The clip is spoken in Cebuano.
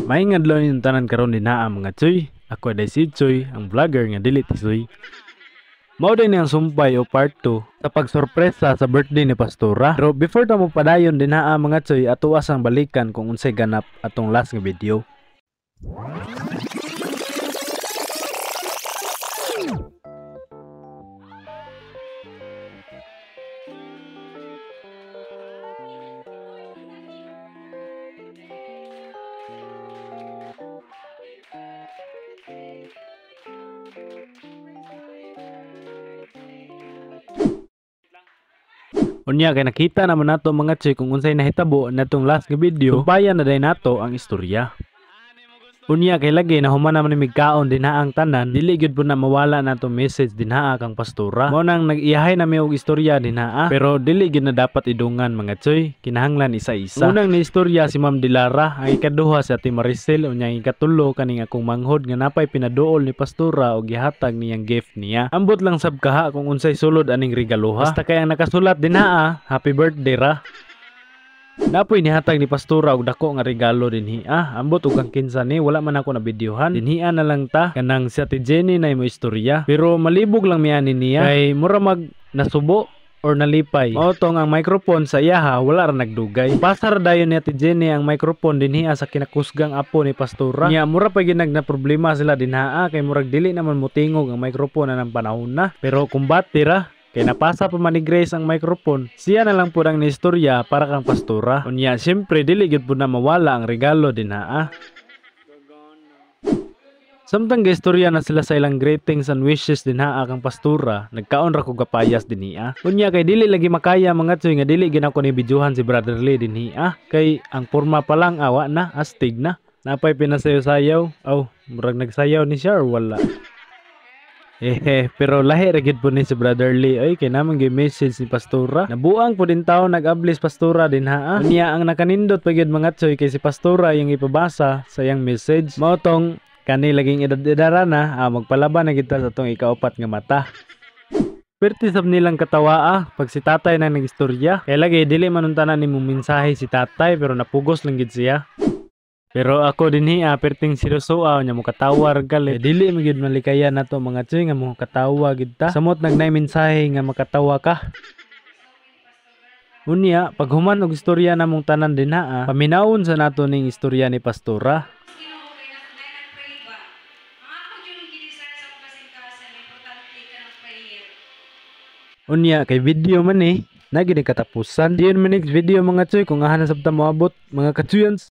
Maayong adlaw ninyong tanan karon dinha, mga tsoy. Ako day si Tsoy, ang vlogger nga dili tisoy. Mao day ni ang sumpay o part 2 sa pagsorpresa sa birthday ni Pastora. Pero before ta mo padayon dinha, mga tsoy, ato asang balikan kung unsay ganap atong last nga video. Unya kay nakita naman nato, mga tsoy, kung unsay nahitabo natong last nga video, sumpayan na day nato ang istorya. Unya kay lagi na human naman ni migkaon dinha ang tanan, dili gyud pud na mawala nato message dinha kang Pastora. Mao nang nag-iyahay na mi og istorya dinha, pero dili gyud na dapat idungan, mga tsoy, kinahanglan isa-isa. Unang ni istorya si Ma'am Dilara, ang ikaduha si Ate Maricel, unya ang ikatulo kaning akong manghod nga napay pinaduol ni Pastora og gihatag niyang gift niya. Ambot lang sab kaha kung unsay sulod aning regaloha. Basta kay ang nakasulat dinha, happy birthday ra. Napoy nihatag ni Pastora og dako nga regalo dinhi. Ambot og kang kinsa ni, wala man ako na videohan. Dinhian na lang ta kanang si Ate Jenny na imo istorya. Pero malibog lang miani niya kay mura mag nasubo or nalipay. Mao tong ang microphone sa iyaha wala ra nagdugay. Pasar dayon ni Ate Jenny ang microphone dinhi sa kinakusgang apo ni Pastora. Nya mura pa ginag na problema sila dinha kay murag dili naman motingog ang microphone anang panahon na. Pero kumbate ra. Kay napasa pa man ni Grace ang microphone, siya na lang pud ang niistorya para kang Pastora. Unya, siyempre, dili gyud pud na mawala ang regalo dinha. Samtang gaistorya na sila sa ilang greetings and wishes dinha kang Pastora, nagkaon ra ko gapayas dinhi. Unya kay dili lagi makaya, mga tsoy, nga dili gyud ako ni bidyuhan si Brother Lee dinhi. Kay ang porma pa lang awa na, astig na. Napay pinasayaw-sayaw, aw, murag nagsayaw ni siya or wala. Eh, pero lahi ra gyud po ni si Brother Lee ay kay naman gyud message ni Pastora. Nabuang po din taon nag-ablis Pastora dinha. Unya ang nakanindot pa gyud, mga tsoy, kay si Pastora yung ipabasa sa iyang message. Mao tong kani laging edad-edara na, magpalaban na kita sa atong ikaupat nga mata. Perti sab nilang katawa pag si tatay na nagistorya. Kay lagi dili man unta na nimo mensahe si tatay pero napugos lang gid siya. Pero ako dinhi perting seryoso nya mo katawa ra gali. Eh, dili man gyud malikayan nato, mga tsoy, nga mo katawa gid ta. Samot nagnay mensahe nga makatawa ka. Unya paghuman og istorya namong tanan dinha paminawon sa nato ning istorya ni Pastora. Ginoo kay nag-pray ba? Ang ako yung gi-desire sa akong kasing-kasing, importante ka ng prayer. Unya kay video man ni na gid katapusan. See you in my next video, mga tsoy, kung ahan na sabta moabot, mga katsuyans.